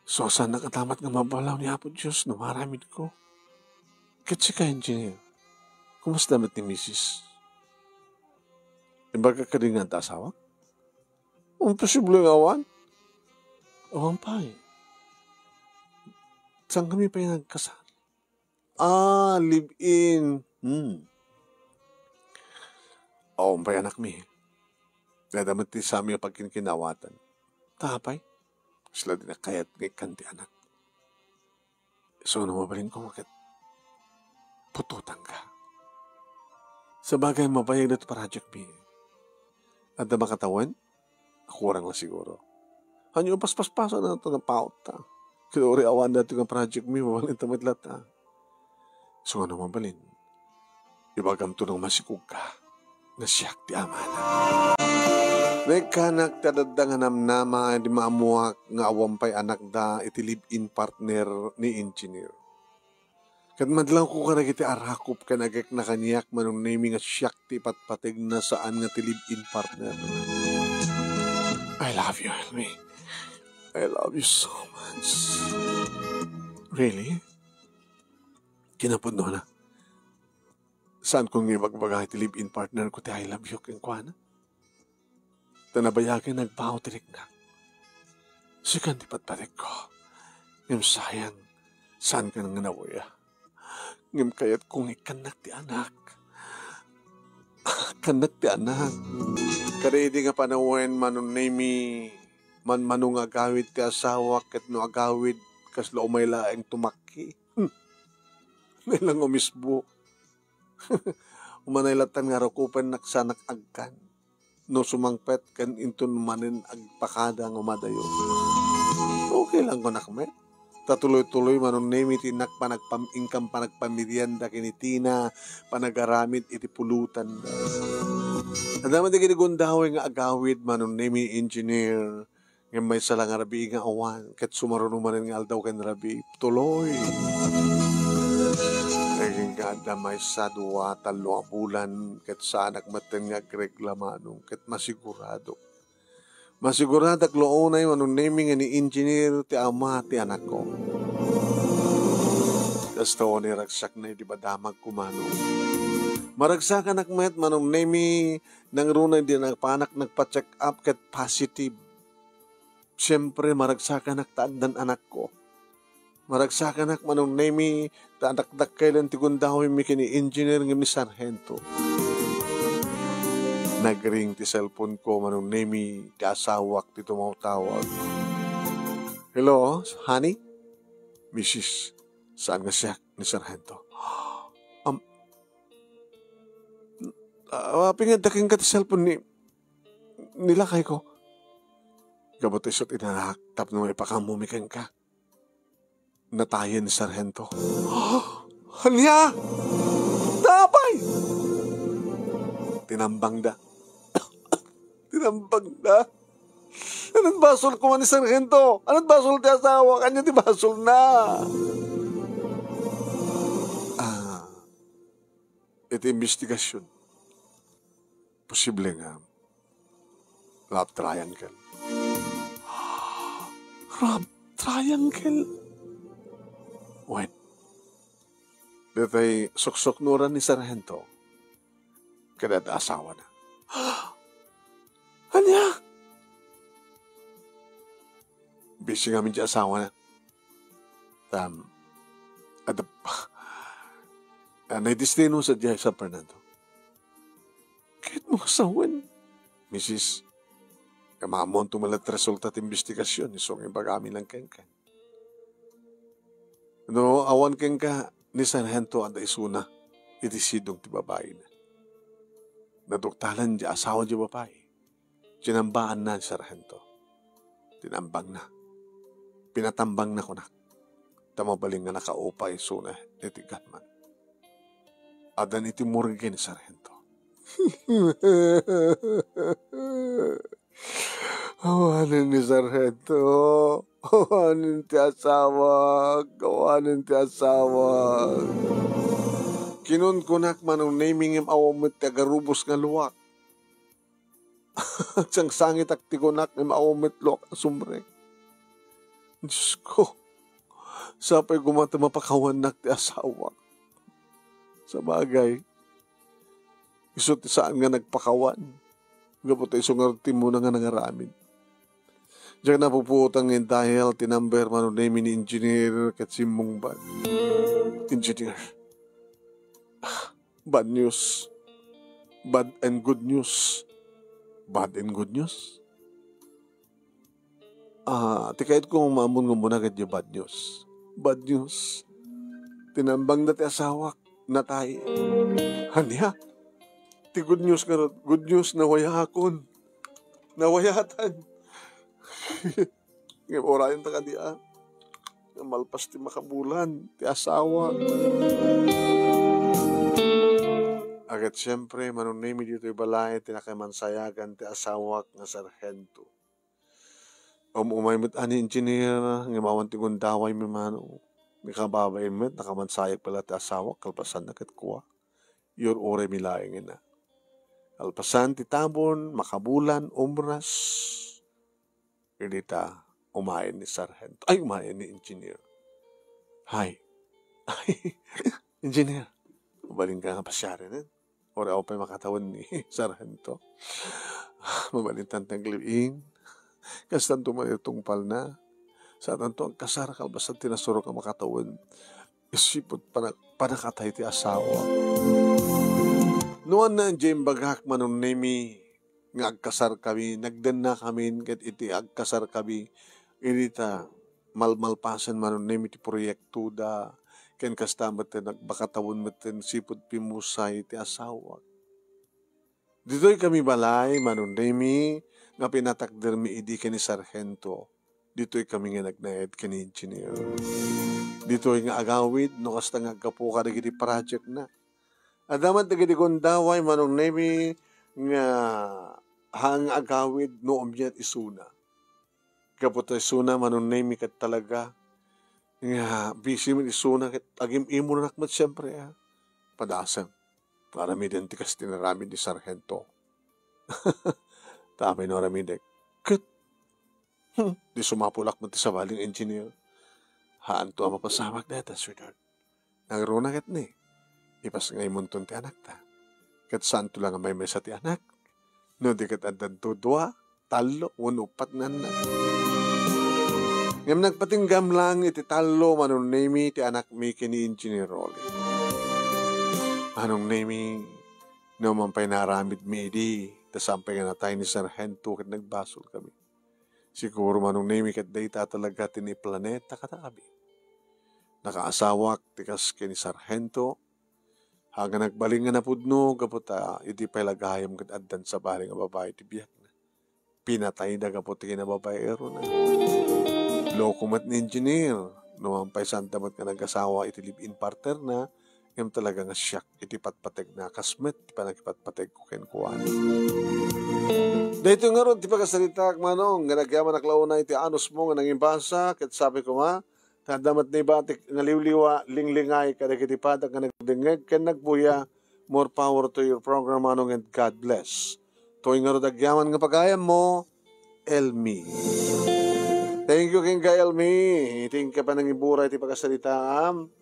So, saan a kadamat nga mabalaw ni Apo Dios no maaramidko? Ket sika, engineer, Kumusta met ni misis? Imbagak kadi nga adda asawak? Imposible nga awan. Awan pay. Saan kami pay nagkasal? Ah, live-in. Hmm. Awan pay anakmi. Adda met ti sami a pagkinkinawatan. Ta apay? Sila di nakayat nga ikkan ti anak. Isu no mabalinko ket putotangka. Sabagay, mabayag daytoy project mi. Adda makatawen? Kurang la siguro. Ania, paspaspasen ta napautta. Ket uray awan daytoy nga project mi, mabalinta met latta. Isu no mabalin, ibagamto no masikogka nga siak ti amana. Naikkanak ti adda nga namnama idi maammoak nga awan pay anakda iti live-in partner ni engineer. Ket madlawko kadagiti arakop ken agekna kaniak, Manong Nemy, nga siak ti ipatpategna, saan nga ti live-in partner. I love you, Elmi. I love you so much. Really? Kinapudnona. Saanko nga ibagbaga iti live-in partner ko ti I love you kenkuana? Ta nabayagen nga agbaw ti riknak. Sikan ti patpategko. Ngem sayang, saanka nga nabuya. Ngem kayatko nga ikkannak ti anak. Ikkannak ti anak. Kada idi nga panawen, Manong Nemy, manmano nga agawid ti asawak, ket no agawid, kasla umay laeng tumakki. Hmm. Nailang umisbo. Umanay latta nga arukopennak sanak agkan. No sumangpet ken inton manen agpakada nga madayo. Okay lang kunak met. Ta tuloy-tuloy, Manong Nemy, ti innak panagpam-, inkam panagpamirianda ken ni Tina, panagaramid iti pulotanda. Adda met dagiti gundaway nga agawid, Manong Nemy, engineer, ngem maysa la nga rabii nga awan, ket sumaruno manen nga aldaw ken rabii, tuloy. Naging nga adda maysa, dua, tallo a bulan, ket saanak metten nga agregla, Manong, ket masigurado. Masiguradok la unay, Manong Nemy, nga ni engineer ti ama ti anakko. Kasta unay ragsakna idi badamagko, Manong. Maragsakanak met, Manong Nemy, nangruna idi napanak nagpa-check up ket positive. Siempre, maragsakanak ta addan anakko. Maragsakanak, Manong Nemy, ta dakdakkel ti gundawaymi ken ni engineer ngem ni sarhento. Nagring ti cellphone ko, Manong Nemy, ti asawak ti tumawtawag. "Hello, honey?" "Misis, saan nga siak ni sarhento?" "Am, ah, apay nga adda kenka ti cellphone ni, ni lakayko?" "Gapu ta isu ti inanak tapno maipaammomi kenka. Natayen ni sarhento." "Ania? Ta apay?" "Tinambangda." "Tinambangda? Anat basol koma ni sarhento? Anat basol ti asawak? Ania ti basolna?" "Ah, iti imbestigasyon, posible nga love triangle." "Love triangle?" "Wen, ditoy suksuknoran ni sarhento ket adda asawana." "Ania?" "Busy ngamin ti asawana. Tam, adda, ah, naidestino sadiay San Fernando." "Kayatmo nga sawen, Misis. Ngem ammonto met la ti resulta ti imbestigasyon, isu nga ibagami lang kenka. No awan kenka ni sarhento, adda isuna iti sidong ti babaina. Naduktalan ti asawa ti babai. Tinambaanna ni sarhento. Tinambangna. Pinatambangna kunak. Ta mabalin nga nakaupay isuna iti gatman. Addan iti morgue ni sarhento." "Awanen ni sarhento. Awanen ti asawak. Awanen ti asawak." Kinunkunak, Manong Nemy, ngem awan met ti agarubos nga luak. Agsangsangitak ti kunak, ngem awan met luak a sumrek. Diosko, sapay koma ta mapakawannak ti asawak. Sabagay, Isu ti saan nga nagpakawan. Gapu ta isu ngarud ti immuna nga nangaramid. Diak napupuotan nga in-dial ti number, Manong Nemy, ni engineer ket simmungbat. Engineer. Ah, bad news. Bad and good news. Bad and good news. Ah, ti kayatko nga umamon nga umuna ket di bad news. Bad news. Tinambangda ti asawak, natay. Ania? Ti good news ngarud, good news, nawayaakon. Nawayatan. Ngem urayenta kadi a, nga malpas ti makabulan ti asawak. Ket siempre, Manong Nemy, ditoy balay ti nakamansayagan ti asawak nga sarhento. Um-umay met a ni engineer, ngem awan ti gundawaymi, Manong. Ni kababain met, nakamansayak pay la ti asawak, kalpasanna ket kua. Iyur-uraymi laengen a. Kalpasan ti tabon, makabulan, umras. Idi ta umayen ni sarhento. Ay, umayen ni engineer. Hay. Ay, engineer. Mabalinka nga pasiaren, eh. Uray awan pay makatawen ni sarhento. Mabalintan ti aglib-in. Kastanto man iti tungpalna. Saantanto agkasar, kalpasan ti nasurok a makatawen. Isipud pana-, panakatay ti asawa. No ania diay imbagak, Manong Nemy, nga agkasarkami, nagdennakamin ket iti agkasarkami, idi ta malmalpasen, Manong Nemy, ti proyektoda, ken kasta met ti nagpakatawen met ti sipud pimmusay ti asawak. Ditoy kami balay, Manong Nemy, nga pinatakdermi idi ken ni Sargento. Ditoy kami nga nagnaed ken ni Engineer. Ditoy nga agawid no kasta nga aggapu kadagiti projectna. Adda met dagiti gundaway, Manong Nemy, nga haan nga agawid no ummiat isuna. Gapu ta isuna, Manong Nemy, ket talaga nga busy met isuna ket agim-imunak met siempre, a. Padasem. Aramiden ti kas ti inaramid ni Sargento. Tapay no aramidek. Ket, hmm, di sumapulak met ti sabali nga engineer. Haanto a mapasamak dayta, sweetheart. Nangruna ket ni, ipasngaymonton ti anakta. Ket saanto la nga maymaysa ti anak. No di ket addanto dua, tallo, wenno uppat nga annak. Ngem nagpatinggam lang iti tallo, Manong Nemy, ti anakmi ken ni Engineer Rolly. Manong Nemy, no man pay naaramidmi idi, ta saan pay nga natay ni Sargento ket nagbasolkami. Siguro, Manong Nemy, ket dayta talaga ti naiplaneta kadakayo. Nakaasawak ti kas ken ni Sargento, haan nga nagbalin nga napudno gapu ta idi pay la gayam ket addan sabali nga babai ti biagna. Pinatayda gapu ti kinababaierona. Loko met ni Engineer, no man pay saanda met nga nagasawa iti live-in partnerna, ngem talaga nga siak iti patpategna, kas met ti pannakipatpategko kenkuana. Daytoy ngarud ti pakasaritaak, Manong, nga nagyamanak la unay iti anusmo nga nangimbasa, ket sapay koma, ta adda met ni batik nga liwliwa, linglingay kadagiti padak nga nagdengngeg ken nagbuya. More power to your program, Manong, and God bless. Toy ngarud agyaman nga pagayammo, Elmi. Thank you kenka, Elmi. Iti inka panangiburay ti pakasaritaam.